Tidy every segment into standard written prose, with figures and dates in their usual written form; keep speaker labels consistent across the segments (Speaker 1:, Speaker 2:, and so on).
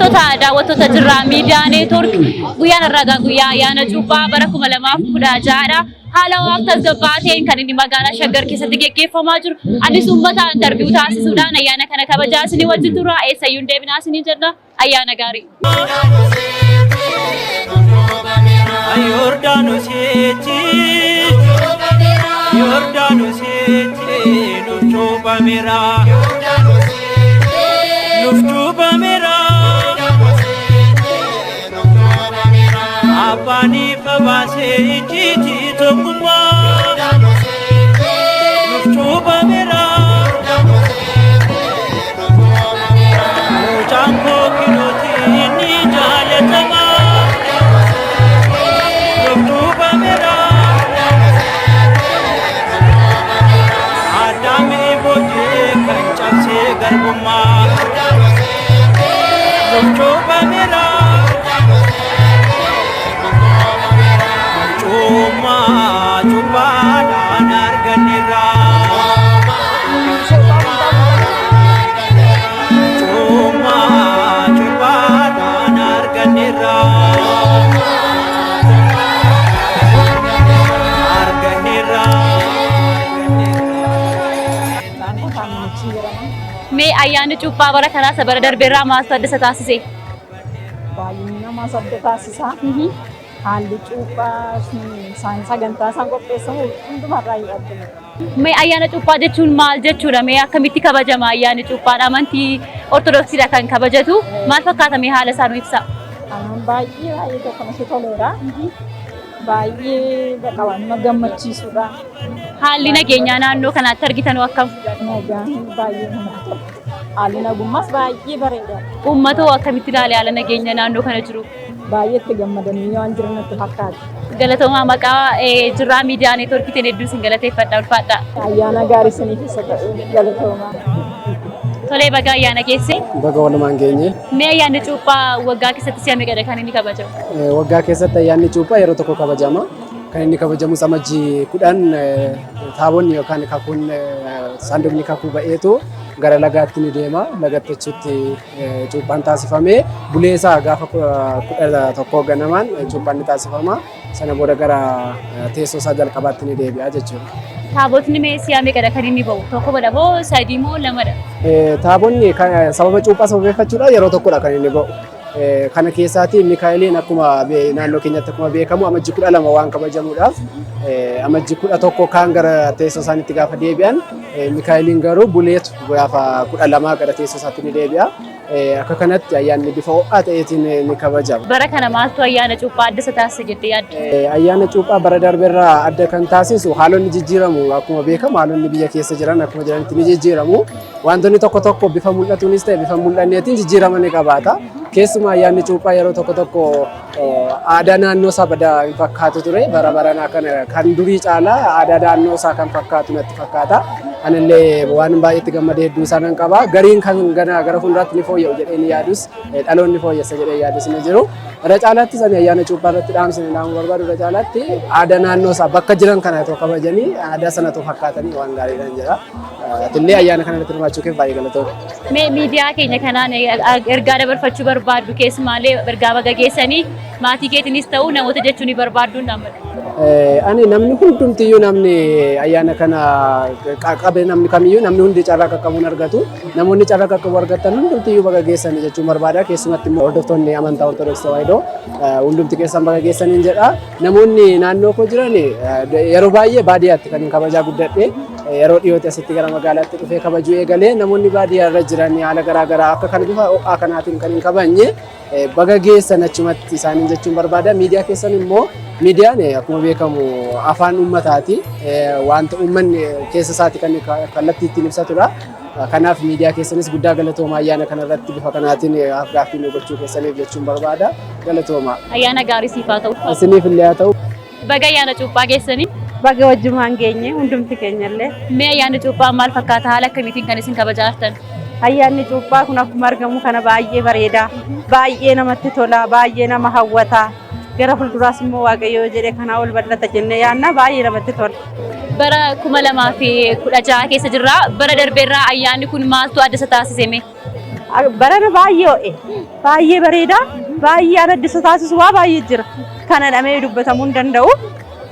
Speaker 1: Kabajamtoota daawwattoota Jirraa Miidiyaa Neetwoork, guyyaan har'aa guyyaa ayyaana cuuphaa bara 2016dha. Haala ho'aaf tasgabbaa'aa ta'een kan inni magaalaa Shaggar keessatti geggeeffamaa jiru. Anis uummata interview taasisuudhaan ayyaana kana kabajaa isinii wajjin tura. Eessayyuu hin deebinaa isinii jenna. Ayyaana gaarii.
Speaker 2: Yordaanositti Yordaanositti nuuf cuuphameera nuuf cuuphameera abbaan ifa baasee icciitii tokkummaa nuuf cuuphameera mucaan koo kilooti inni jaalatamaa nuuf cuuphameera Addaamii booddee kan cabsee garbummaa nuuf cuuphameera. Cuuphaa cuuphaadhaan arganneerra. Cuuphaa cuuphaadhaan arganneerra. Arganneerra.
Speaker 1: Mee ayyaanni cuuphaa bara kanaa isa bara darbeerraa maaltu adda isa taasise?
Speaker 3: Baay'inni namaas adda taasisa. Haalli cuuphaa isaan sagantaa isaan qopheessamu hundumarraa hin adda.
Speaker 1: Mee ayyaana cuuphaa jechuun maal jechuudha? Mee akkamitti kabajama ayyaanni cuuphaan? Amantii Ortodoksiidha kan kabajatu. Maal fakkaata mee haala isaa nu ibsaa?
Speaker 3: Anaan baay'ee baay'ee tokko natti toleera. Baay'ee bakka waan nama gammachiisudha.
Speaker 1: Haalli nageenyaa naannoo kanaatti argitan akkam?
Speaker 3: Nagaan baay'ee namatti tola. Haalli nagummaas baay'ee bareedaadha.
Speaker 1: Uummata hoo akkamitti ilaale haala nageenya naannoo kana jiru?
Speaker 3: Baay'ee itti gammadanii waan jiran natti fakkaata.
Speaker 1: Galatoomaa, maqaa Jirraa Miidiyaa Neetwoorkiitiin hedduu isin galateeffadha, ulfaadha.
Speaker 3: Ayyaana gaarii isiniif isa ta'u, galatoomaa.
Speaker 1: Tolee, baga ayyaana geesse.
Speaker 4: Baga walumaan geenye.
Speaker 1: Mee ayyaanni cuuphaa waggaa keessatti si'a meeqadha kan inni kabajamu?
Speaker 4: Waggaa keessatti ayyaanni cuuphaa yeroo tokko kabajama. Kan inni kabajamus Amajjii 10 taabonni yookaan kakuun saanduqni kakuu ba'eetu gara lagaatti ni deema. Lagatti achitti cuuphaan taasifamee bulee isaa gaafa 11 ganamaan cuuphaan ni taasifama. Sana booda gara teessoo isaa jalqabaatti ni deebi'a jechuudha.
Speaker 1: Taabotni mee si'a meeqadha kan inni ba'u? Tokkodha moo sadii moo lamadha?
Speaker 4: Taabonni sababa cuuphaa sababeeffachuudhaan yeroo tokkodha kan inni ba'u. Kana keessaatii Mikaa'eliin akkuma naannoo keenyatti akkuma beekamu Amajji 12 waan kabajamuudhaaf Amajji 11 kaan gara teessoo isaaniitti gaafa deebi'an, Mikaa'eliin garuu buleetu gaafa 12 gara teessoo isaatti ni deebi'a. Akka kanatti ayyaanni bifa ho'aa ta'eetiin ni kabajama.
Speaker 1: Bara kana maaltu ayyaana cuuphaa adda isa taasise jettee yaadda?
Speaker 4: Ayyaana cuuphaa bara darberraa adda kan taasisu haalonni jijjiiramu, akkuma beekamu haalonni biyya keessa jiran akkuma jiranitti ni jijjiiramu. Wantoonni tokko tokko bifa mul'atuunis ta'e bifa mul'anneetiin jijjiirama ni qabaata. Keessumaa ayyaanni cuuphaa yeroo tokko tokko aadaa naannoo isaa badaa hin fakkaatu ture. Bara baranaa kana kan durii caalaa aadaa naannoo isaa kan fakkaatu natti fakkaata. Anillee waan baay'eetti gammadee hedduu isaa nan qaba. Gariin kan gara fuulduraatti ni fooyya'u jedhee ni yaadus, dhaloonni fooyyessa jedhee yaadus ni jiru. Irra caalaattis ani ayyaana cuuphaa irratti dhaamsa inni dhaamuu barbaadu, irra caalaatti aadaa naannoo isaa bakka jiran kana otoo kabajanii, aadaa sana otoo fakkaatanii waan gaariidhaan jedha. Atillee ayyaana kana irratti hirmaachuu keef baay'ee galatooma.
Speaker 1: Mee miidiyaa keenya kanaan ergaa dabarfachuu barbaaddu, keessumaalee ergaa baga geessanii maatii keetiinis ta'u namoota jechuu ni barbaadduun dhaammata.
Speaker 4: Ani namni hundumtiyyuu, namni ayyaana kana qabe, namni kamiyyuu, namni hundi carraa qaqqabuun argatu. Namoonni carraa qaqqabu argatan hundumtiyyuu baga geessanii jechuun barbaada. Keessumatti immoo hordoftoonni amantaa Ortodoksii Tawaahidoo hundumti keessan baga geessaniin jedha. Namoonni naannoo koo jiran, yeroo baay'ee baadiyyaatti kan hin kabajaa guddadhe, yeroo dhiyootti asitti gara magaalaatti dhufee kabajuu eegalee, namoonni baadiyyaa irra jiran haala garaa garaa akka kana bifa ho'aa kanaatiin kan hin kabajne baga geessan achumatti isaaniin jechuun barbaada. Miidiyaa keessan immoo, miidiyaan akkuma beekamu afaan uummataati. Wanta uummanni keessa isaati kan kallattii ittiin ibsatudha. Kanaaf miidiyaa keessanis guddaa galatooma, ayyaana kanarratti bifa kanaatiin gaaffii nu gochuu keessaniif jechuun barbaada. Galatooma.
Speaker 1: Ayyaana gaarii siif haa ta'u.
Speaker 4: Isiniif illee haa ta'u.
Speaker 1: Baga ayyaana cuuphaa geessanii.
Speaker 5: Baga wajjumaan geenye hundumti keenyallee.
Speaker 1: Mee ayyaanni cuuphaa maal fakkaata? Haala akkamiitiin kan isin kabajaa jirtan?
Speaker 5: Ayyaanni cuuphaa kun akkuma argamu kana baay'ee bareeda. Baay'ee namatti tola. Baay'ee nama hawwata. Gara fuulduraas immoo Waaqayyo jedhe kanaa ol bal'ata jennee yaadna. Baay'ee namatti tola.
Speaker 1: Bara 2016 keessa jirra. Bara darbeerraa ayyaanni kun maaltu adda isa taasise mee?
Speaker 5: Barana baay'ee ho'e. Baay'ee bareeda. Baay'ee addisa taasisu waa baay'ee jira. Kana dhamee dubbatamuu hin danda'u.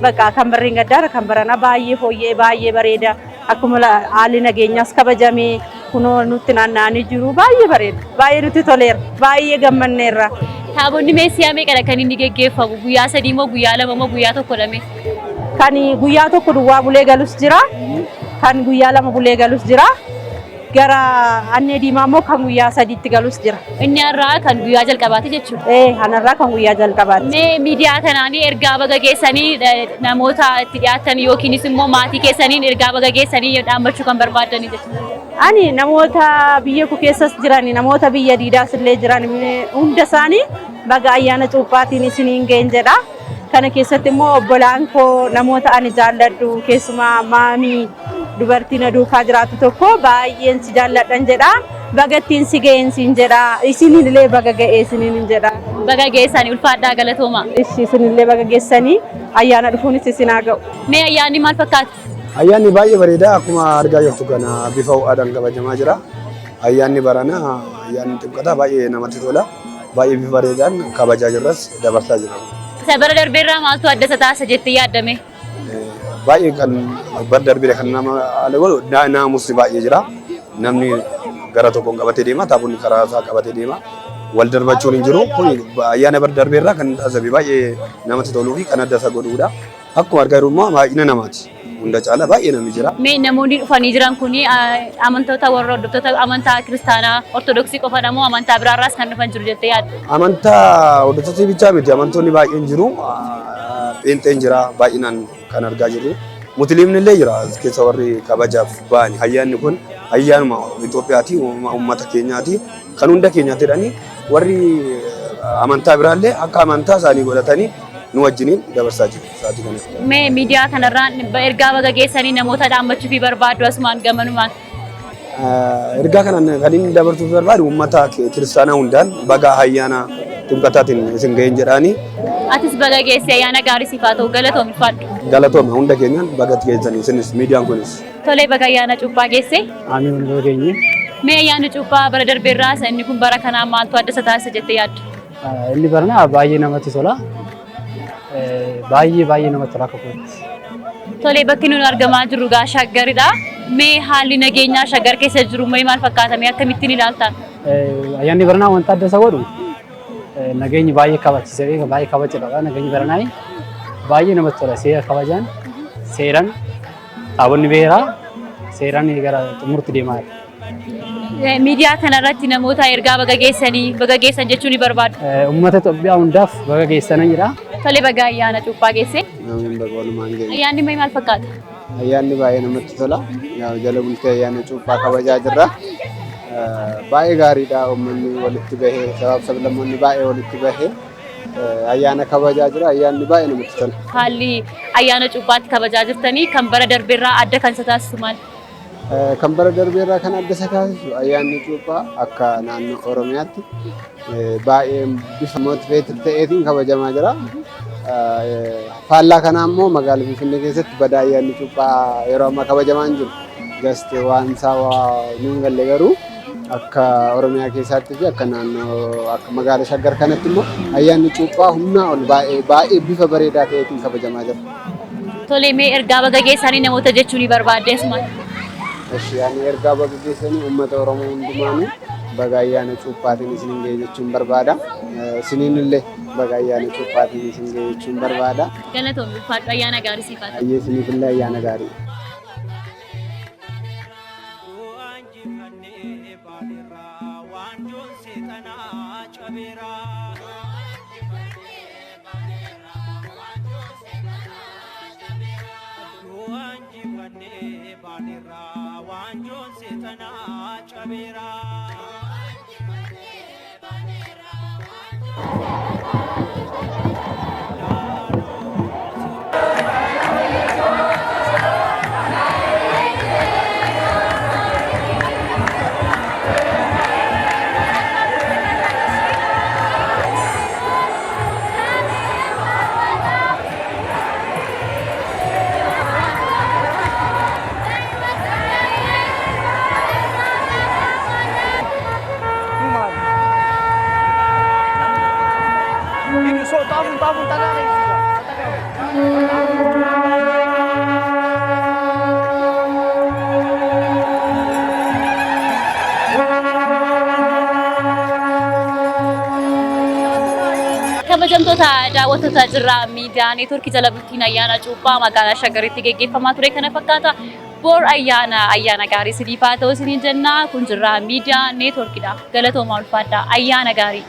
Speaker 5: Bakka kan barreen gaddaara kan baranaa baay'ee fooyya'e, baay'ee bareeda. Akkuma haalli nageenyaas kabajamee kunoo nutti naanna'anii jiru, baay'ee bareeda. Baay'ee nutti toleera. Baay'ee gammanneerra.
Speaker 1: Taabonni mee si'a meeqadha kan inni geggeeffamu? Guyyaa 3 moo guyyaa 2 moo guyyaa 1 dha mee?
Speaker 5: Kan guyyaa 1 duwwaa bulee galus jira. Kan guyyaa 2 bulee galus jira. Gara Annee Diimaa immoo kan guyyaa 3tti galus jira.
Speaker 1: Inni har'aa kan guyyaa jalqabaati jechuudha.
Speaker 5: Ee, kanarraa kan guyyaa jalqabaati.
Speaker 1: Mee miidiyaa kanaan ergaa baga geessanii namoota itti dhiyaatan yookiinis immoo maatii keessaniin ergaa baga geessanii dhaammachuu kan barbaaddanii jechuudha.
Speaker 5: Ani namoota biyya koo keessas jiran, namoota biyya diidaas illee jiran hunda isaanii baga ayyaana cuuphaatiin isiniin ga'een jedha. Kana keessatti immoo obbolaan koo, namoota ani jaalladhu, keessumaa maamii dubartii na duukaa jiraattu tokko baay'een si jaalladhan jedha. Baga ittiin si ga'een siin jedha. Isinillee baga ga'ee isiniin jedha.
Speaker 1: Baga geessanii, ulfaadhaa, galatooma.
Speaker 5: Ishi isinillee baga geessanii, ayyaana dhufuunis isin haa ga'u.
Speaker 1: Mee ayyaanni maal fakkaata?
Speaker 6: Ayyaanni baay'ee bareedaa, akkuma argaa jirtu kana bifa ho'aadhaan kabajamaa jira. Ayyaanni baranaa, ayyaanni ximqataa baay'ee namatti tola. Baay'ee bifa bareedaan kabajaa jirras, dabarsaa jirra.
Speaker 1: Isa bara darbeerraa maaltu adda isa taasisa jettee yaaddame?
Speaker 6: Baay'ee kan bara darbee kan nama haala godhu naamusni baay'ee jira. Namni gara tokkoon qabatee deema, taabonni karaa isaa qabatee deema. Wal darbachuun hin jiru. Kun ayyaana bara darbeerraa kan taasifamu baay'ee namatti toluu fi kan adda isa godhudha. Akkuma argaa jirru immoo baay'ina namaati. Hunda caala baay'ee namni jira.
Speaker 1: Mee namoonni dhufanii jiran kun amantoota warra hordoftoota amantaa kiristaanaa Ortodoksii qofadha moo amantaa biraarraas kan dhufan jiru jettee yaadda?
Speaker 6: Amantaa hordoftoota bichaa miti, amantoonni baay'een jiru. Pheenxeen jira baay'inaan kan argaa jirru. Musliimni illee jira as keessa warri kabajaaf ba'ani. Ayyaanni kun ayyaanuma Itoophiyaati, uummata keenyaati. Kan hunda keenyaati jedhanii warri amantaa biraallee akka amantaa isaanii godhatanii nu wajjiniin dabarsaa jiru sa'aatii kana.
Speaker 1: Mee miidiyaa kanarraan ergaa baga geessanii namoota dhaammachuu fi barbaaddu asumaan gamanumaan.
Speaker 6: Ergaa kanaan kan inni dabarsuuf barbaadu uummata kiristaanaa hundaan baga ayyaana ximqataatiin isin ga'een jedhaanii.
Speaker 1: Atis baga geesse, ayyaana gaarii siif haa ta'u, galatoomi, ulfaadhu.
Speaker 6: Galatooma, hunda keenyaan baga geessanii isinis miidiyaan kunis.
Speaker 1: Tolee, baga ayyaana cuuphaa geesse.
Speaker 4: Amiin, wal bira geenye.
Speaker 1: Mee ayyaanni cuuphaa bara darbeerraa isa inni kun bara kanaa maaltu adda isa taasisa jettee yaaddu?
Speaker 4: Inni baranaa baay'ee namatti tola. Baay'ee baay'ee namatti tola akka kootti.
Speaker 1: Tolee, bakki nuti argamaa jirru gaa Shaggaridha. Mee haalli nageenyaa Shaggar keessa jiru mee maal fakkaata? Mee akkamittiin ilaalta?
Speaker 4: Ayyaanni baranaa wanta adda isa godhu nageenyi baay'ee kabachiisee baay'ee kabaja qaba. Nageenyi baranaa baay'ee namatti tola. Seera kabajaan seeraan taabonni beeraa seeraan gara xumurtti deemaa jira.
Speaker 1: Miidiyaa kanarratti namoota ergaa baga geessanii baga geessan jechuu ni barbaadu.
Speaker 4: Uummata Itoophiyaa hundaaf baga geessanan jedha.
Speaker 1: Tolee, baga ayyaana cuuphaa geesse.
Speaker 7: Amiin, baga walumaan geenye.
Speaker 1: Ayyaanni mee maal fakkaata?
Speaker 7: Ayyaanni baay'ee namatti tola. Yaa jala bultee ayyaana cuuphaa kabajaa jirra. Baay'ee gaariidha, uummanni walitti bahee, sabaaf sablammoonni baay'ee walitti bahee ayyaana kabajaa jira. Ayyaanni baay'ee namatti tola.
Speaker 1: Haalli ayyaana cuuphaatti kabajaa jirtanii kan bara darbeerraa adda kan isa taasisu maal?
Speaker 7: Kan bara darbeerraa kan adda isa taasisu ayyaanni cuuphaa akka naannoo Oromiyaatti baay'ee bifa motivated ta'eetiin kabajamaa jira. Faallaa kanaa immoo magaalaa Finfinnee keessatti badaa ayyaanni cuuphaa yeroo ammaa kabajamaa hin jiru. Just waan isaa nu hin galle, garuu akka Oromiyaa keessaatti fi akka naannoo akka magaalaa Shaggar kanatti immoo ayyaanni cuuphaa humnaa ol baay'ee baay'ee bifa bareedaa ta'eetiin kabajamaa jira.
Speaker 1: Tolee, mee ergaa baga geessanii namoota jechuu ni barbaadde asumaan.
Speaker 7: Eshi, ani ergaa baga geessanii uummata Oromoo hundumaanuu baga ayyaana cuuphaatiin isin ga'e jechuun barbaada. Isiniin illee baga ayyaana cuuphaatiin isin ga'e jechuun barbaada.
Speaker 1: Galatoomi, ulfaadhu, ayyaana gaarii siif haa ta'u.
Speaker 7: Ayyee, isiniif illee ayyaana gaarii.
Speaker 2: Du'aan jifannee baaneerraa, waanjoon seexanaa cabeera. Du'aan jifannee baaneerraa, waanjoon seexanaa cabeera.
Speaker 1: Kabajamtoota daawwattoota Jirraa Miidiyaa Neetwoorkii, jala bultiin ayyaana cuuphaa magaalaa Shaggaritti geggeeffamaa ture kana fakkaata. Boor ayyaana gaarii isiniif haa ta'u isiniin jenna. Kun Jirraa Miidiyaa Neetwoorkidha. Galatoomaa, ulfaadhaa, ayyaana gaarii.